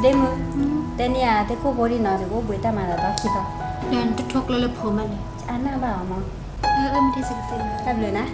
ဒ့မုၣ်, တဲန့ၢ်ယၤသ့ၣ်ခိၣ်ဖိဒံးနီၤ, ယအိၣ်ဘှံးတၢ်မၤဒီးတၢ်ခံသီ, ဒီးနတထိကျၢလၢဖိမးန့ၣ်, အနၢ်ဘၣ်အီၤမး, တၢ်ဘျုးနၤ.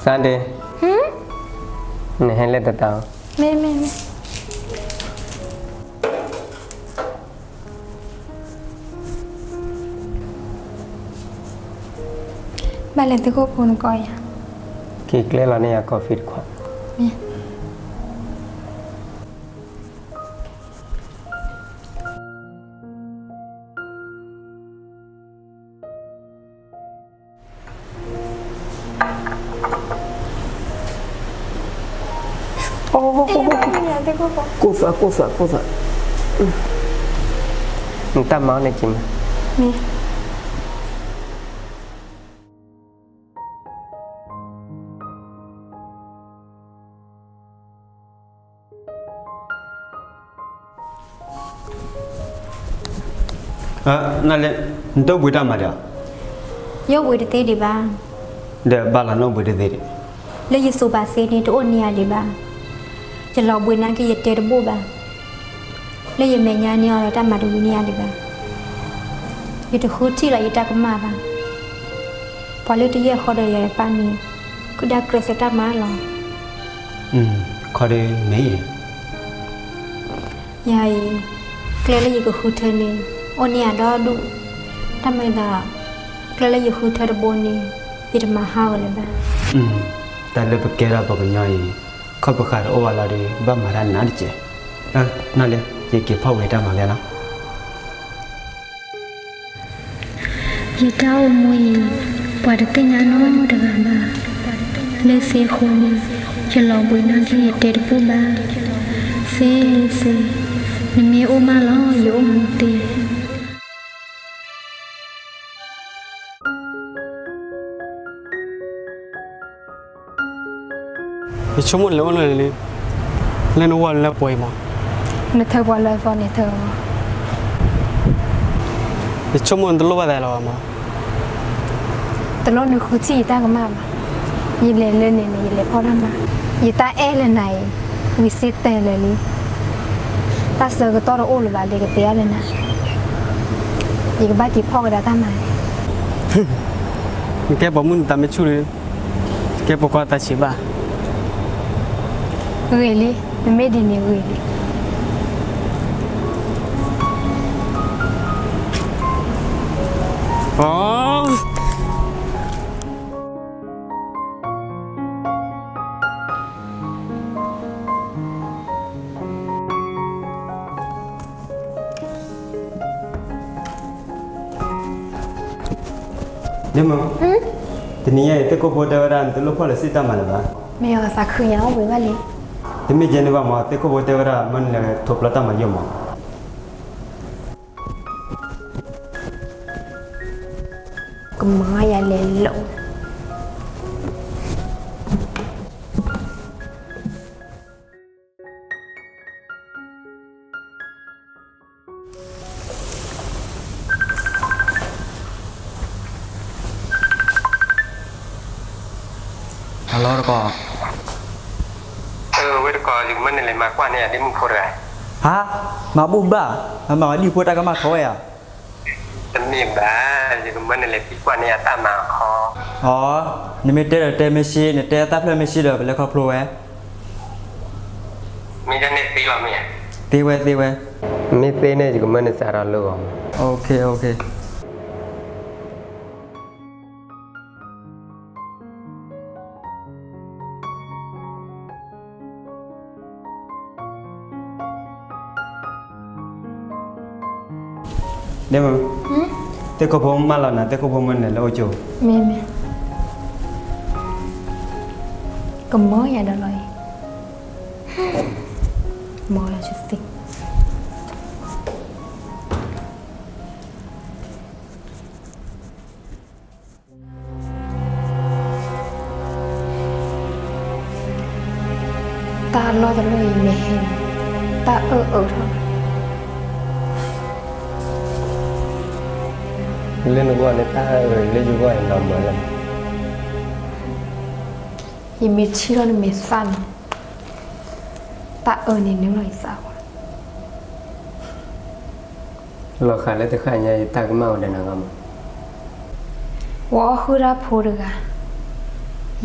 Sunday, နဟဲလၢတတၢ်, မ့ၢ်မ့ၢ်မ့ၢ်, ဘၣ်လဲၤသ့ၣ်ခိၣ်ဖိနကိးယၤ, က့ၤကျဲလီၤန့ၢ်ယၤ coffee တခွး. ကိၢ်သး ကိၢ်သး ကိၢ်သး, နတၢ်မၤန့ၣ်က့ၤမး. နတအိၣ်ဘှံးတၢ်မၤဒံးဧါ. ယအိၣ်ဘှံးတသ့ဒံးဘၣ်. ဒီးဘၣ်လီၤနအိၣ်ဘှံးတသ့ဒံး. လၢယစိၤဘၣ်စ့န့ၣ် တအိၣ်န့ၢ်ယၤဒံးဘၣ်. ယလီၤဘှံးနာ်က့ ယတဲတဘိၣ်ဘၣ်. လၢယမဲာ်ညါန့ၢ်အီၤဒီး တၢ်မၤတဝံၤန့ၢ်ယၤဒံးဘၣ်. ယတဃုထံၣ်လီၤယတၢ်ကမၣ်ဘၣ်. ပှၤလၢတယဲၢ်ဃီဒီးယၤတပၢ်န့ၣ် ကဒါကြၢးစၢၤတၢ်မၤလီၤ. ခီဒမ့ၢ် ယၤအံၤ ကျဲလၢယကဃုထၢန့ၣ် အိၣ်န့ၢ်ယၤဒီဒူၣ်, တၢ်မၤသး ကျဲလၢယဃုထၢတဘိန့ၣ် ယတမၤဟးဂီၤလၢၤဘၣ်. တၢ်လၢပကဲထီၣ်ပှၤကညီအံၤ ခီၣ်ပဃာ်တအိၣ်ဘၣ်လီၤဒီး ဘၣ်မၤတၢ်နးတကဲး. နလဲၤ ယက့ၤဖီၣ်ဝဲတၢ်မၤလီၤနီၤ. ယတၢ်အိၣ်မူအံၤ ပှၤတသ့ၣ်ညါနီတဂၤဘၣ်. လၢသ့အဃိန့ၣ် ယလီၤဘှံးနာ်က့ ယတဲတဘိၣ်ဘၣ်. သ့, သ့, နမ့ၢ်အိၣ်မးလီၤ ယအိၣ်မူသ့. ယဆိကမိၣ်လၢအိၣ်လၢန့ၣ်လံ, လၢနဝီလၢပှဲၤအံၤမး, နထၢပှၤလၢအသီန့ၣ်ထၢမး. ယဆိကမိၣ်နတလိၣ်ဘၣ်သးလၢၤဘၣ်မး. တလိၣ်နဃုထံၣ်ယတၢ်ကမၣ်ဘၣ်. ယလဲၤလၢန့ၣ်န့ၣ် ယလဲၤဖီၣ်တၢ်မၤ. ယတၢ်အဲၣ်လၢနၤအံၤ ဝံၤစ့တဲလၢာ်လံ. တၢ်ဆၢကတီၢ်တအိၣ်လၢၤဘၣ်လၢကတဲအါလၢနၤ. ယကဘၣ်က့ၤဖီၣ်ဝဲဒၣ်တၢ်မၤန့ၣ်. နကဲပိာ်မုၣ်နသးမ့ၢ်ဆူၣ်လံ, ကဲပိာ်ခွါသးဆံးဘၣ်. ဂ့ၤလံ, နမ့ၢ်ဒ်န့ၣ်ဂ့ၤလံ. ဒ့မုၣ်, တနံၤညါအံၤ သ့ၣ်ခိၣ်ဖိတဲဝဲဒၣ် နတလိၣ်ဖီၣ်လၢၤစ့ၢ်တၢ်မၤလၢၤဘၣ်. မ့ၢ်အသးခုညါအိၣ်ဘှံးဘၣ်လံ. တမ့ၢ်ကဲန့ၣ်ဘၣ်မး, သ့ၣ်ခိၣ်ဖိတဲဝဲဒၣ် မ့ၢ်နလဲၤထိးပျီတၢ်မၤယိာ်မး. ကမၤယၤလဲၤလိာ် ဟလီတကီၢ်, ဝဲတကီၢ် ယကမၢနလဲၤမၤကွၢ်န့ၢ်ယၤ ဒ့မုၣ်ဖိတဂၤ. ဟါ, မၤဘူၣ်ဘၣ်, မၤမၤဒံၣ်ဖိတၢ်ကမၣ်ခီဝဲဧါ. တမ့ၢ်ဘၣ်, ယကမၢနလဲၤသံကွၢ်န့ၢ်ယၤတၢ်မၤခီ. အီ, နမ့ၢ်တဲဒီးတဲမ့ၢ်ဆ့, နတဲတၢ်ဖျၢၣ်မ့ၢ်ဆ့ဒီး ပလဲၤခီဖျိဝဲ. သ့ဝဲ, သ့ဝဲ. မ့ၢ်သ့န့ၣ်ယကမၢနစးထီၣ်လၢဂီၢ်မး. ဒ်မုၢ်, သ့ၣ်ခိၣ်ဖိမၢလီၤနၤ, သ့ၣ်ခိၣ်ဖိမၢနၤလၢအိၣ်ကၠိ. မ့ၢ်မ့ၢ်, ကမၢယၤဒီးလီၤအံၤ, မၢယၤဆူသ့ၣ်. တၢ်လီၢ်တလီၢ်အံၤမ့ၢ်ဟဲန့ၣ်, တၢ်အၢၣ်အၢထီၣ်. လၢနဂီၢ်န့ၣ် တၢ်အၢၣ်လၢယဂီၢ်အံၤနီၢ်မၢလၢ, ယမ့ၢ်ထံၣ်ထီၣ်နမဲာ်သၣ်န့ၣ်, တၢ်အၢၣ်န့ၣ်နုာ်လီၤယသးဝဲ. လီၤဃးလၢတဃၣ်ညါ ယတၢ်ကမၣ်အိၣ်ဒီးနၤဂီၢ်မး. ဝဲအီၣ်ဃုာ်တၢ်ဖိတဂၤ,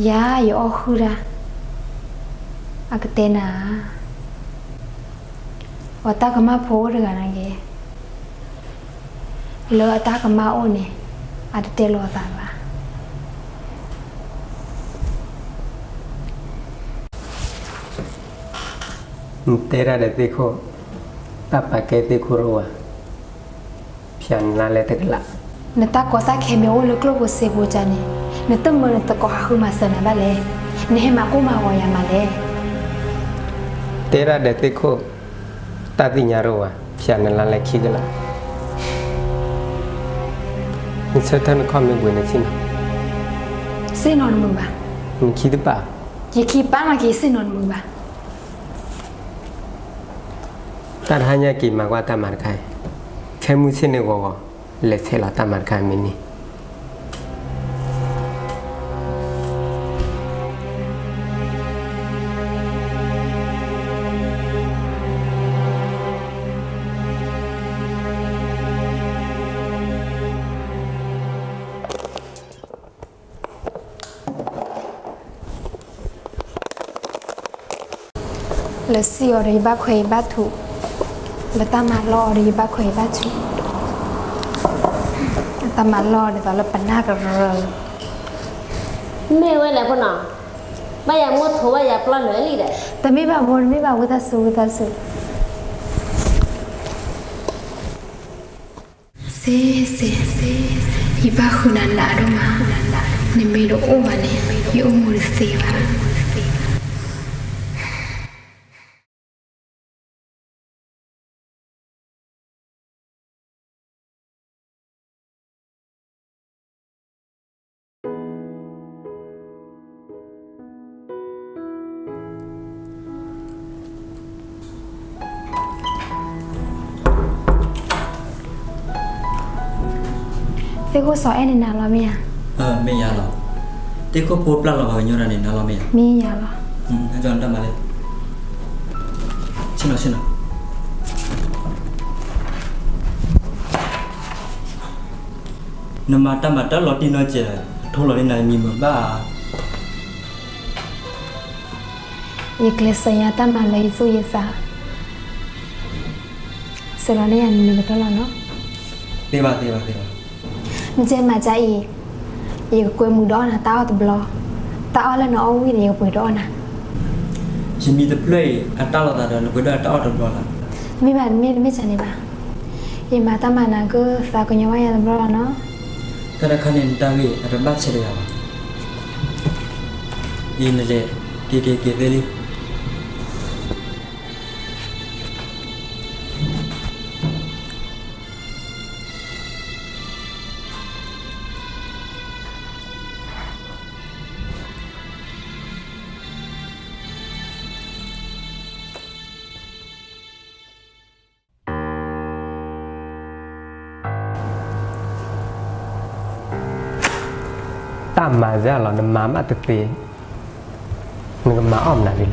ယၤယအီၣ်ဃုာ်တၢ်, အကတဲနၤဧါ. ဝဲတၢ်ကမၣ်ဖိအိၣ်တဂၤန့ၣ်က့ၤ, လၢအတၢ်ကမၣ်အိၣ်န့ၣ် အတတဲလိာ်သးဘၣ်. နတဲတၢ်ဒီးသ့ၣ်ခိၣ်, တၢ်ပာ်ကဲသ့ၣ်ခိၣ်ရိၣ်ဝါ, ဖၠၣ်နလါလဲတကလး. နတၢ်ကီတၢ်ခဲမ့ၢ်အိၣ်လၢကျိၣ်ဖိစ့ဖိကၢ်န့ၣ်, နတမၢနသကိးဟးဃုမၤစၢၤနၤဘၣ်လဲၣ်. နဟဲမၤကိၢ်မၤဂီၤယၤမးလဲၣ်. တဲတၢ်ဒီးသ့ၣ်ခိၣ်, တၢ်သ့ၣ်ညါရိၣ်ဝါ, ဖၠၣ်နလါလဲခံကလး. နဆၢထၢၣ်နခီၣ်မ့ၢ်ဘှံးနဆ့ၣ်နီၤ, ဆ့ၣ်နီၤတမုာ်ဘၣ်. နခံတပာ်, ယခံပာ်မးက့ၤ ဆ့ၣ်နီၤတမုာ်ဘၣ်. တၢ်တဟါညါက့ၤမၤကွၢ်တၢ်မၤတခါအံၤ, ခဲမုၢ်ဆ့ၣ်န့ၣ်ဂီၤဂီၤ, လဲၤဆဲးလီၤတၢ်မၤတခါမ့ၢ်န့ၣ်. လၢစံၣ်အီၤဒီးယဘၣ်ခွဲးယဘၣ်ထူး, လၢတၢ်မၤလီၢ်အီၤဒီးယဘၣ်ခွဲးယဘၣ်ထူး, တၢ်မၤလီၢ်ဒ်သိးလၢပနၢ်ကရၢ. မ့ၢ်ဝဲလဲၣ်ဖိနီၤ, ဘၣ်ယၤမိၣ်ထိးဘၣ်ယၤပျီလၢာ်လံဒီး. တမ့ၢ်ဘၣ်ဖိ, တမ့ၢ်ဘၣ်, ဝံသးစူၤ, ဝံသးစူၤ. စ့, စ့, ယဘၣ်ဃုာ်နၤနးဒိၣ်မး, နမ့ၢ်တအိၣ်ဘၣ်န့ၣ်, ယအိၣ်မူတသ့ဘၣ်. သ့ၣ်ခိၣ်စီၤအဲၣ်န့ၣ်နၤလီၤမ့ၢ်ဧါ. မ့ၢ်ယၤလီၤ. သ့ၣ်ခိၣ်ဖိပျၢ်လီၤပှၤကညီတၢ်န့ၣ်နၤလီၤမ့ၢ်ဧါ. မ့ၢ်ယၤလီၤ. တၢ်မၤလဲၣ်, ဆ့ၣ်နီၤ, ဆ့ၣ်နီၤ. နမၤတၢ်မၤတၢ်လီၤတံၢ်နီၢ်ကဲး, အထိလီၤန့ၢ်နၤတမံၤမုာ်ဘၣ်ဧါ. ယကျဲးစၢးညါတၢ်မၤလၢယသူၣ်ယသး, စၢၤလီၤန့ၢ်ယၤနမံၤကတၢၢ်လီၤနီၤ. သ့ဘၣ်, သ့ဘၣ်, သ့ဘၣ်. မ့ၢ်ကဲမၤကါအံၤ, ယကကွဲမုာ်ဒီးအီၣ်နၤတၢ်အီၣ်တဘျီ, တၢ်အီၣ်လၢနအီၣ်ဝံၤန့ၣ် ယကပှ့ၤဒီးအီၣ်နၤ. ယမံၤတဖျၢၣ်အံၤ အတၢ်လီၤသးဒီးနပှ့ၤဒီးတၢ်အီၣ်တဘျီလီၤ. တမ့ၢ်ဘၣ်, တမ့ၢ်, တမ့ၢ်ကဲန့ၣ်ဘၣ်. ယမၤတၢ်မၤနၤကသးကညီၤဘၣ်ယၤတဘျီလီၤနီၤ. တၢ်တခါန့ၣ်နတၢ်ဂ့ၢ်အတဘၣ်ဆဲးတဂၤဘၣ်. အံၤနလဲၤ, က့ၤက့ၤက့ၤသ့လံ. တၢ်မၤစၢ်လီၤ နမၤမးတသ့, နကမၤအီၣ်မနုၤဒ်လဲၣ်.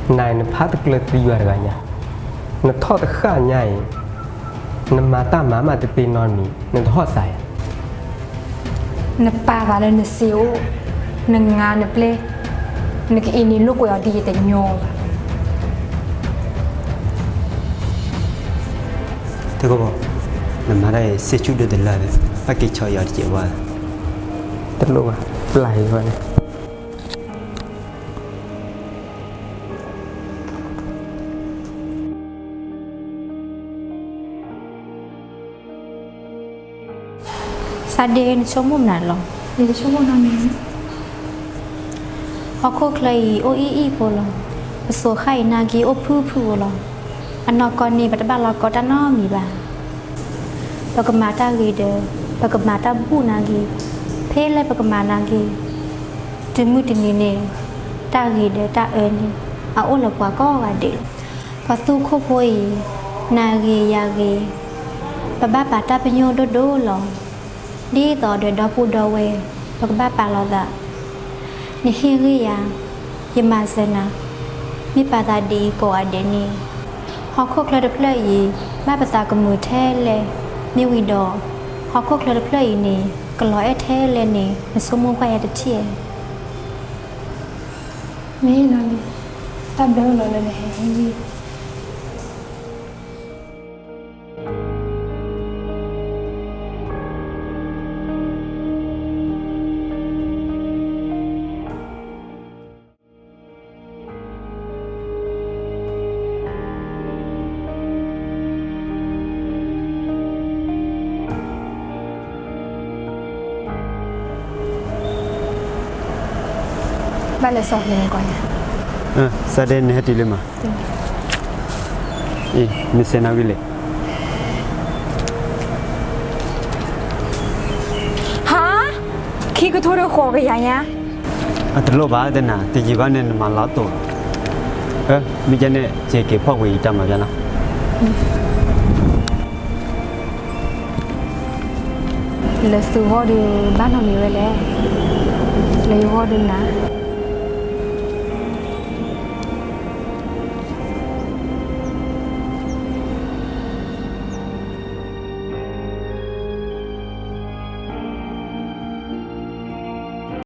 နၤအံၤနဖးတကျၢၤသံယွၤတဂၤညါ, နထီၣ်တဃၣ်ညါအံၤ, နမၤတၢ်မၤမးတသ့နီတမံၤ နတဟီၣ်စးဧါ. နပာ်သးလၢနစ့အိၣ်, နငါနပျဲၢ်, နကအ့န့ၣ်လိာ်ကွဲးအီၤဒ်ယတညီဘၣ်. တကဘီ, နမၤတၢ်အံၤ စ့ဆူၣ်ဒိၣ်တလၢာ်ဒီး ဘၣ်က့ၤဆီအီၤတစဲးဘၣ်. တလိၣ်ဘၣ်, ပျၢ်အံၤဘၣ်န့ၣ်. စးဒ့ နဆိကမိၣ်မနုၤလီၤ. ယဆိကမိၣ်နီၢ်န့ၣ် ဟီၣ်ခိၣ်ချၢအံၤ အိၣ်အံၣ်အံၣ်ဖိလီၤ. ပစိၤဃၣ်အံၤနာ်က့ အိၣ်ဖုၣ်ဖုၣ်ဖိလီၤ. အနီၢ်ကီၢ်န့ၣ် ပတဘၣ်လီၤကီတၢ်နီတမံၤဘၣ်. ပကမၤတၢ်ဂ့ၤဒီး ပကမၤတၢ်ဘူၣ်နာ်က့, ဖဲလဲၣ်ပကမၤနာ်က့, တမုၢ်တနံၤန့ၣ် တၢ်ဂ့ၤဒီးတၢ်အၢန့ၣ် အအိၣ်လၢပှၤကိးဂၤဒဲးလီၤ. ပှၤသူခိၣ်ဖိအံၤ နၤဂ့ၤယၤဂ့ၤ, ပဘၣ်ပာ်တၢ်ပညိၣ်ဒိၣ်ဒိၣ်လီၤ. ဒ်သိးဒီးဒီပုၢ်ဒီဝဲၢ် ပကဘၣ်ပာ်လီၤသး. နဟ့ၣ်ဂံၢ်ယၤ, ယမၤစၢၤနၤ, မ့ၢ်ပာ်သးဒ်အံၤကိးဂၤဒဲးန့ၣ်, ဟီၣ်ခိၣ်ချၢတဖျၢၣ်အံၤ ဘၣ်ပသးကမုာ်ထဲလဲၣ်, မ့ၢ်ဝံၤဒီး ဟီၣ်ခိၣ်ချၢတဖျၢၣ်အံၤန့ၣ် ကလီၤအဲၣ်ထဲလဲၣ်န့ၣ် နဆိကမိၣ်ကွၢ်ယၤတထံၣ်ဧါ. မ့ၢ်နီၢ်န့ၣ်, တၢ်ဘျုးလီၤလၢနဟဲဟ့ၣ်ဂံၢ် ဘၣ်လဲၤစီၤဖဲန့ၣ်ကီးယၤ. စးဒဲ နဟဲတုၤလံမး. အံၤ နစဲးနီၣ်ဂံၢ်လဲၣ်. ဟါ, ခံကထိတဃိးကယၤညါ. အတလိၣ်ဘၣ်တနၤ, တယံာ်ဘၣ်န့ၣ် နမၤလီၤတိာ်လီၤ. မ့ၢ်ကဲန့ၣ် ယက့ၤဖီၣ်ကွံာ်ယတၢ်မၤဘၣ်နီၤ. လၢသုဂီၢ်ဒုးဘၣ်နီတမံၤဝဲလဲၣ်, လၢယဂီၢ်ဒုးနၤ.